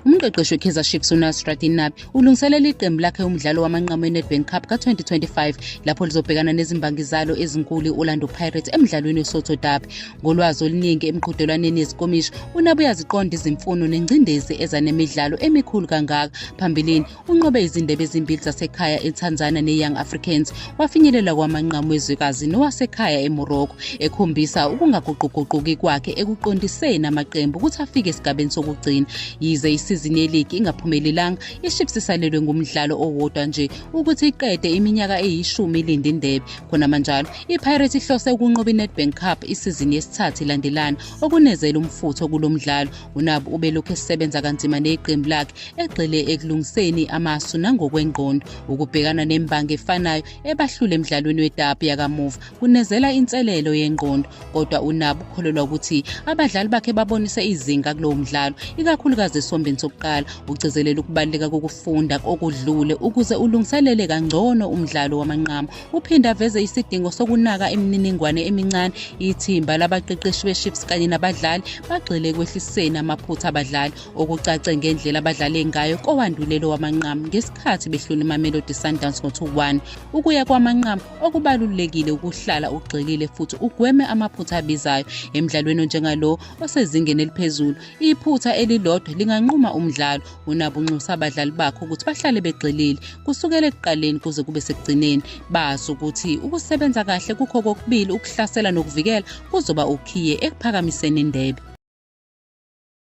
Umqeqeshi weKaizer Chiefs uNasreddine Nabi ulungiselela iqembu lakhe umdlalo wamanqamu eNedbank Cup ka-2025 lapho lizobhekana nezimbangi zalo ezinkulu i-Orlando Pirates emdlalweni weSotho Derby. Ngolwazi oluningi emqhudelwaneni yezikomishi, uNabi uyaziqonda izimfuno nengcindezi eza nemidlalo emikhulu kangaka. Phambilini, unqobe izindebe ezimbili zasekhaya eTanzania ne-Young Africans, wafinyelela kwamanqamu wezwekazi nowasekhaya eMorocco, ekhombisa ukungaguquguquki kwakhe ekuqondiseni amaqembu ukuthi afike esigabeni sokugcina. Yize isizini yeligi ingaphumelelanga, iChiefs isalelwe ngumdlalo owodwa nje ukuthi iqede iminyaka eyishumi ilinde indebe. Khonamanjalo, iPirates ihlose ukunqoba iNedbank Cup isizini yesithathu ilandelana, okunezela umfutho kulo mdlalo. UNabi ubelokhu esebenza kanzima neqembu lakhe egxile ekulungiseni amasu nangokwengqondo ukubhekana nembangi efanayo ebahlule emdlalweni wedabi yakamuva kunezela inselelo yengqondo kodwa uNabi ukholelwa ukuthi abadlali bakhe babonise izinga kulowo mdlalo ikakhulukazi esombeni sokuqala ugcizelela ukubaluleka kokufunda okudlule ukuze ulungiselele kangcono umdlalo wamanqamu uphinde aveze isidingo sokunaka imininingwane emincane ithimba labaqeqeshi beChiefs kanye nabadlali bagxile ekwehliseni amaphutha abadlali okucace ngendlela abadlale ngayo kowandulelo wamanqamu ngesikhathi behlula iMamelodi Sundowns ngo-2-1. Ukuya kwamanqamu okubalulekile ukuhlala ugxilile futhi ugweme amaphutha abizayo emdlalweni onjengalo osezingeni eliphezulu. Iphutha elilodwa linganquma umdlalo. UNabi unxusa abadlali bakhe ukuthi bahlale begxilile kusukela ekuqaleni kuze kube sekugcineni. Bazi ukuthi ukusebenza kahle kukho kokubili ukuhlasela nokuvikela kuzoba ukhiye ekuphakamiseni indebe.